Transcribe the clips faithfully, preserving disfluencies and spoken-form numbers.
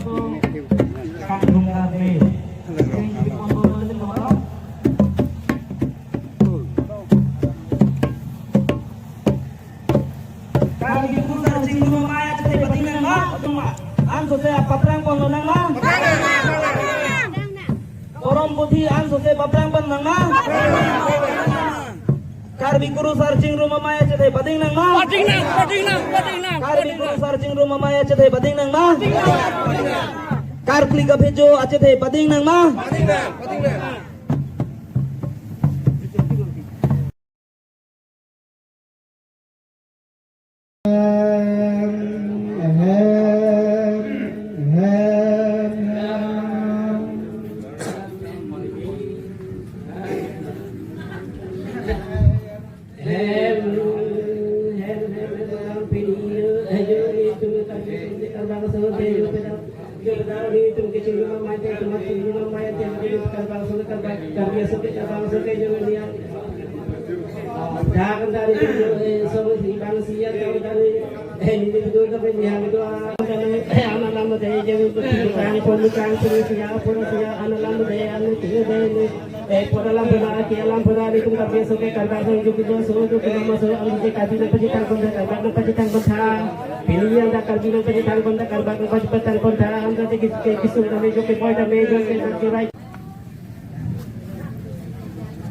Karbi Kurusar Chingrum Amei achethe pading nang ma? Ansose paprang ponlonang ma? Porom puthi ansose paprang pon nang ma? Karbi Kurusar Chingrum Amei achethe pading nang ma? Pading nang, pading nang, pading nang, Karbi pading nang. Kurusar Chingrum Amei achethe pading nang ma? Karkli kaphejo achethe pading nang ma?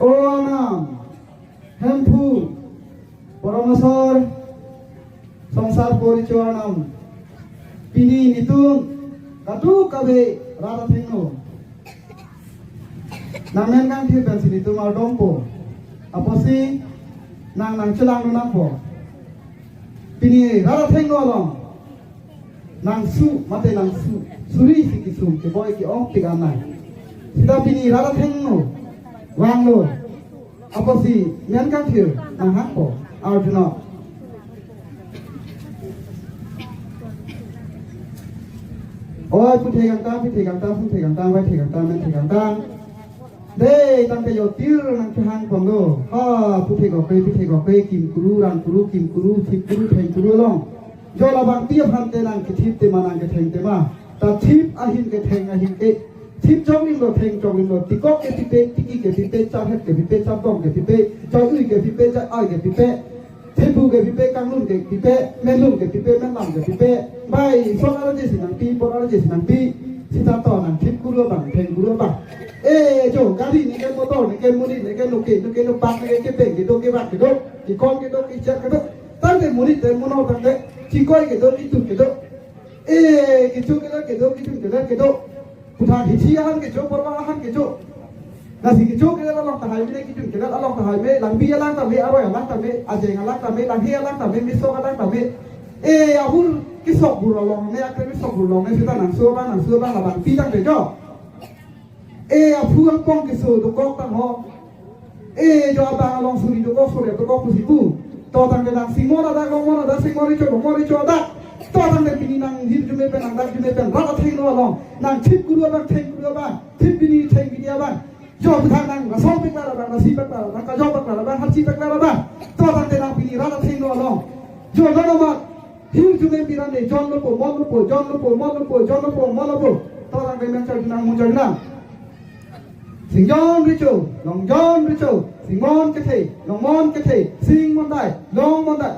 O Arnam, Hemphu, Poromasor, Songsar Poricho Arnam, pini nelitum kadokave rat athengno nang men kangthir pensi nelitum ardompo. Apotsi nang nangchelang nangpo. Pini rat athengno along nangsu mate nangsu suri si kesung keboi ke-ong pik anai. Sita pini rat athengno vanglo. Apotsi men kangthir nanghangpo, arjuno. Oi, puthe kangtang, pithe kangtang, puthe kangtang, vaithe kangtang, menthe kangtang. Dei, tangte yo tir nangkehang ponlo. Ha, puthe gokre, pithe gokre, kim kuru, rang kuru, kim kuru, thip kuru, theng kuru along. Jo labangpi aphan te nangkethip tema, nangketheng tema. Ta thip ahin ketheng ahin ke. Thip choklim lo, theng choklim lo, tikok kepipe, tiki kepipe, charhet kepipe, charbong kepipe, char-ui kepipe, char-ai kepipe, thempu kepipe, kanglun kepipe, menlun kepipe, menlam kepipe, bai, sok arje si nangpi, pot arje si nangpi, sita to nangthip kuru abang, theng kuru abang. E, jo, gari neke, motor neke, monit neke, noke, noke, nopak neke, kepeng kedo, kevak kedo, kekong kedo, kechak kedo, tangte monit te, mono tangte, chingkoi kedo, kitu kedo. E, kecho kedo, kedo, kitu kedo, kedo. Puthak hithi ahan kecho, porma ahan kecho. Lasi kecho kedo along tahai me, kitu kedo along tahai me, langbi alang tame, aroi alang tame, ajeng alang tame, langhe alang tame, mesok alang tame. E, ahur kesok bur along ne, akre mesok bur along ne, sita nangso abang, nangso abang, labangpi tangte jo. E, aphu angpong keso dokok tang ho. E, jo abang along suri dokok, suri dokok pusi pu. To tangte nang singmon adak, longmon adak, singmon recho, longmon recho adak. To tangte pini nang hirjume pen, nangdakjume pen, rat athengno along nangthip kuru abang, theng kuru abang, thip bini, theng bini abang. Jo puthak nang rasong peklar abang, rasi peklar abang, kajok peklar abang, harchi peklar abang. To tangte nang pini rat athengno along jo dono mat. Hirjume piran de, jon lopo, mon lopo, jon lopo, mon lopo, jon lopo, mon lopo. To tangte men charjunang, mun charjunang. Singjon recho, longjon recho, singmon kethe, longmon kethe, singmondai, longmondai.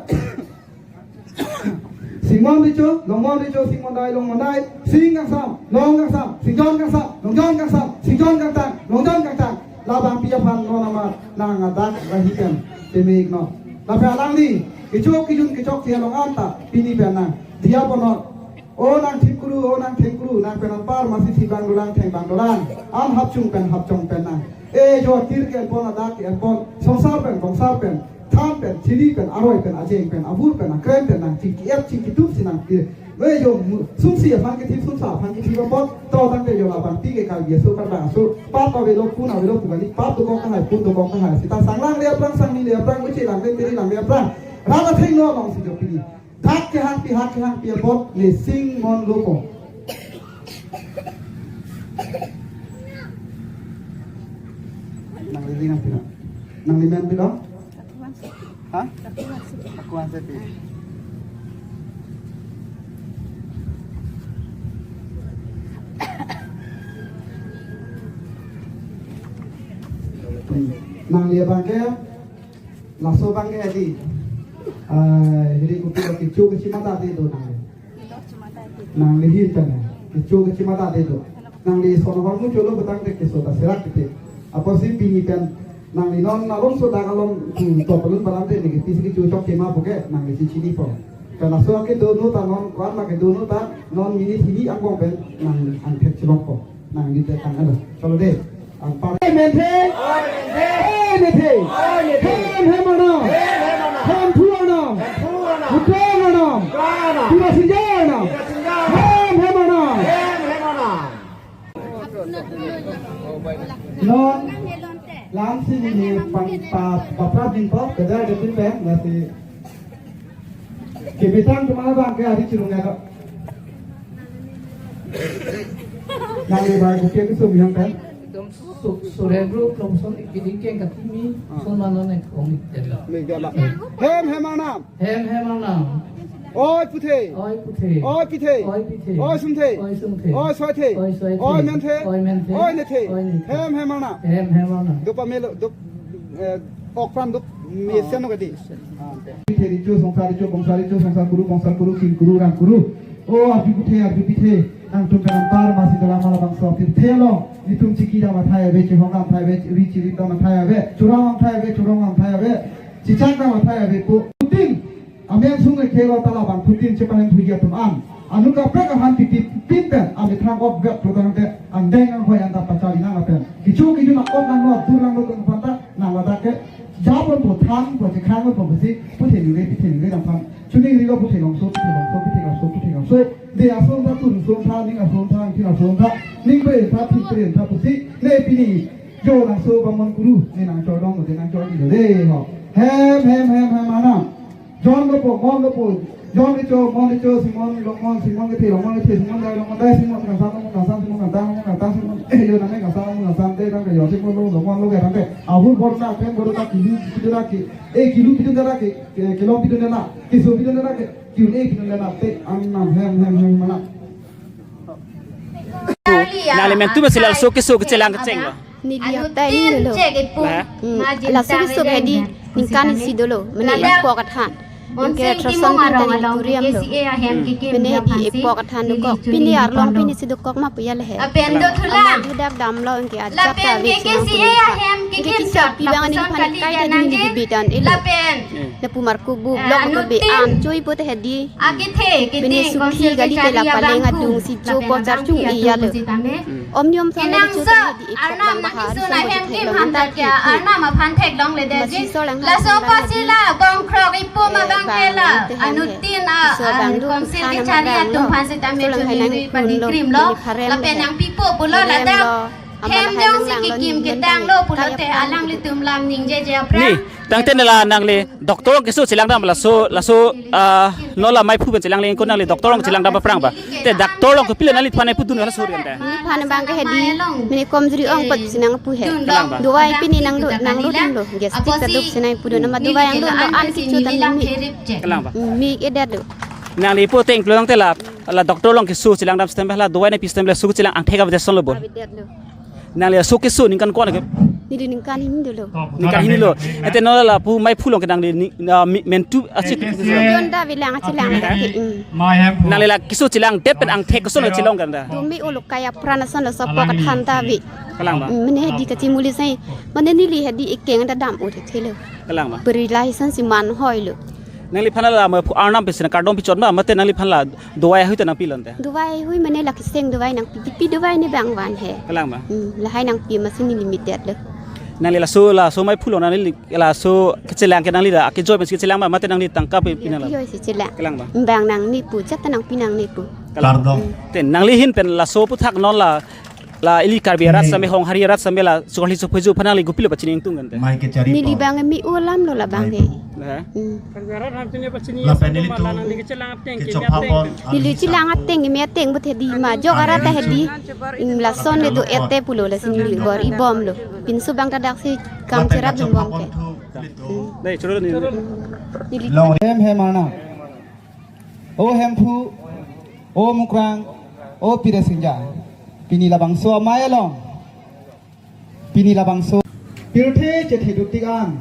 Singmon recho, longmon recho, singmondai, longmondai, sing kangsam, long kangsam, singjon kangsam, longjon kangsam, singjon kangtang, longjon kangtang. Labangpi aphan non amat nang adak rahi pen teme iknon. Lapen alangli kecho kejun kechokche along anta pini pen nang diya ponnon. O nangthip kuru, o nangtheng kuru, nang pen anpar masi thip abang dolang, theng abang dolang. An hapchung pen hapchong pen nang. E jo tir ke-enpon, adak ke-enpon, songsar pen, bongsar pen, than pen, chili pen, aroi pen, ajeng pen, abur pen, akrem pen nang chingki-et chingkitup si nang pi. E jo mu-, sumsi aphan kethip, sumsa aphan kethip apot, to tangte jo labangpi ke Karbi aso, Karbang aso, pap avelo, pun avelo pu kali, pap dokok tahai, pun dokok tahai. Sita sang langle aphrang, sangni le aphrang, uche langle, teri langle aphrang. Rat athengno alongsi jo pini dak kehangpi, hak kehangpi apot ne singmon lopo. Nangli ri nang pino? Nangli men pino? Ha? Aku Hansepi. Nangli abangke, laso abangke adi. Ah, hiri kopi lo kecho kachimata adi do nangli. Nangli hin tana. Kecho kachimata adi do. Nangli son hormu cholo betang te keso ta serak te. Apotsi pini pen nangli non along so dak along tu top along balang te neke pisi kecho chok kema poke nangli si chinipo. Pen laso akedo no ta non kwan ma kedo no ta non minute hini angbong pen nang angthek chilongpo. Nangli te tang alo. Cholo de. Anpar. Hem menthe. Hem menthe. Hem hem arnam. Hemphu arnam. Bhutang arnam. Pirasinja arnam. Hem hem arnam. Non lam si neli pang pa papra din po kedar de pin pen lasi kebetang kemana bang ke hari chirung ya kok. Nangli bai kopi keso mihang pen. Su-, surebro plomson ikiding keng katimi, ah, son manon ek ong ikdela. Hem hem arnam. Hem hem arnam. Oi puthe. Oi puthe. Oi pithe. Oi pithe. Oi sumthe. Oi sumthe. Oi soithe. Oi soithe. Oi menthe. Oi menthe. Oi nethe. Oi nethe. Hem hem arnam. Hem hem arnam. Dopa melo, dop, eh, okpram dop, oh, mesen no kadi. Mesen. Ah, ante. Pithe richo, songsar richo, bongsar richo, songsar kuru, bongsar kuru, kin kuru, rang kuru. O arju puthe, arju pithe. Nangtum pen anpar masi dalam malabangso pirthe along. Netum chiki dam athai ave, chehong dam athai ave, ri chiri dam athai ave, chorong dam athai ave, chorong dam athai ave, chichak dam athai ave po. Putin. Amen sung le khelo ta labangphutin chepahem phuji atum an. Anu kaprek ahan titi pin pen, ami thrang ot vet putang te, angdeng anghoi anta pachari nang lapen. Kecho kejun akop nanglo, atur nanglo tung panta, nang ladak ke, japon po than po, chekhang po pusi, puthe nure, pithe nure nang phan. Chuning rilo puthe longso, puthe longso, puthe longso, puthe longso. De ason tha, tun son tha, ning ason tha, angthin ason tha, ning pen tha, thin pen tha pusi, ne pini, jo nangso bamon kuru, ne nang chodong, ne nang chodong, de ho. Hem, hem, hem, hem, anam. John dopo, Mon dopo. John kecho, Mon kecho, Simon, Longmon, Simon kethe, Longmon kethe, Simon dai, Longmon dai, Simon kangsam, Longmon kangsam, Simon kangtang, Longmon kangtang, Simon, eh, yo name kangsam, Longmon kangsam, te tang ke yo, Simon lo, Longmon lo ke tang te. Ahur bor na, pen bor ta kilu, kilu na ke, eh, kilu kilu na ke, ke, kelong kilu na, keso kilu na ke, kiun eh kilu na, te, an nam, hem, hem, hem, mana. Nangli mentu masila so keso kechelang kecheng lo. Neli hapta hini dolo. Lah. Hmm. Laso keso hedi ningkan isi dolo. Mene epok athan. Anke ultrasound pinta neli kuriam lo. Mene hedi epok athan dokok. Pini arlong pini si dokok ma puya lehe. Amen thudak damlo anke ajat ta ave si nang puni. Anke kichap pi bang ani phan kai ta neli bidan elo. Lapu marku bu blok ko be an choi po te hedi. Pini sukhi gali ke la paleng adung si jo po char chung iya lo. Om niom thang na cho ta hedi epok dam bahar sa mo thek long ta thek. Arnam aphan theklongle de. Masi ji. Solang laso hai pasi la bongkrok ipo ma bang ke la. Anutin a so bang du kongsil khan ke chari atum phan sitame so lang hai chuning nang ri padi khun lo, krim lo. Pini pharem lapen lo. Nang pipo pulo pharem ladak. Lo. Hem jongsi kikim ketang lo pulote alanglitum lam ningjeje aphrang. Ni, tangte nela nangli doctor keso chelang dam laso, laso, ah, nola maiphu pen chelang leng ko nangli doctor along chelang dam aphrang ba. Te doctor along kopilo nangli phan pudun laso rian te. Neli phan bang ke hedi, mene komjuri ong pat si nang pu he. Kalang ba. Dawai pini nang do, nang do ding lo. Gastric ta duk si nang pudun nama dawai ang do lo an kichu tan mi. Kalang ba. Mi ke dak do. Nangli po teng pulo tangte la, la doctor along keso chelang dam stem la dawai na pi stem la so chelang angthek ave son lo bo. Ave dak lo. Nangli aso keso ningkan ko-an ke? Neli ningkan hini dolo. Ningkan hini lo. Ete no lapu maiphu along ke nangli ni, na, mi, mentu asik. Yon ta bilang achelang ta ke. Hmm. Nangli la keso chelang det pen angthek keso na chelong kan ta. Dumi uluk kaya pran ason lo sopok than ta bi. Kalang ba. Hmm, mene hedi kachimuli sai. Mane neli hedi ekeng ta dam o thelo. Kalang ba. Beri lai san si man hoi lo. Nangli phan la ma phu arnam pe sina kardom pichot ma mate nangli phan la dawai hui ta nang pilon te. Dawai hui mane la kiseng dawai nang pi pi dawai ne bang van he. Kalang ba. Hmm, lahai nang pi masi neli limited lo. Nangli laso laso maiphu along nangli laso kechelang ke nangli la ke joy pensi kechelang ma mate nangli tangka pe pinang la. Yo si chelang. Kalang ba. Bang nangli pu chat nang pi nangli pu. Kalang. Kardom. Te nangli hin pen laso aphuthak non la la ili Karbi arat same Honghari arat same la sukarli suphuju phan nangli kopilo pachini ingtung kan te. Mai ke chari neli pon. Bang mi ulam lo la bang he. Mai ke. Nah. Hmm. Lapen nelitum kecho pha pon. Neli chelang ateng, mi ateng but hedi ma jok arat ta hedi. Hmm, lason le do ete pulo lasi neli bor ibom lo. Pinso bang ta dak si kam cherap bom ke. Dai choro ni. Neli long hem hem arnam. O Hemphu, O Mukrang, O Pirasinja. Pini labangso amei along. Pini labangso. Pirthe chethedutik an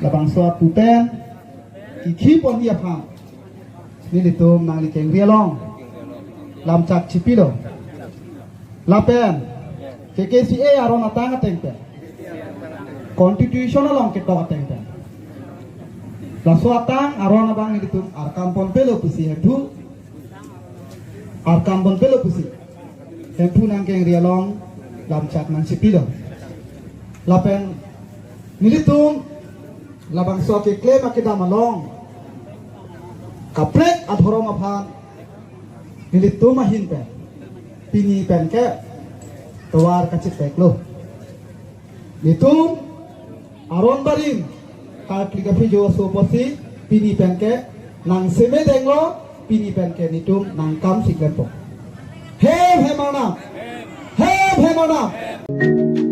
labangso apu pen kikhi ponji aphan nelitum nangli kengri along lamchak chipilo. Lapen K K C A aron atang ateng pen, constitution along ketok ateng pen, laso atang aron abang nelitum arkam ponpelo pusi, Hemphu arkam ponpelo pusi, Hemphu nangkengri along lamchak nangchipilo. Lapen nelitum labangso keklem akedam along kaprek adhorom aphan nelitum ahin pen pini pen ke tovar kachipeklo. Nelitum aron barim karkli kaphijo aso apotsi pini pen ke nangsemedenglo, pini pen ke nelitum nangkam si klempo. Hem hem Arnam. Hem hem Arnam.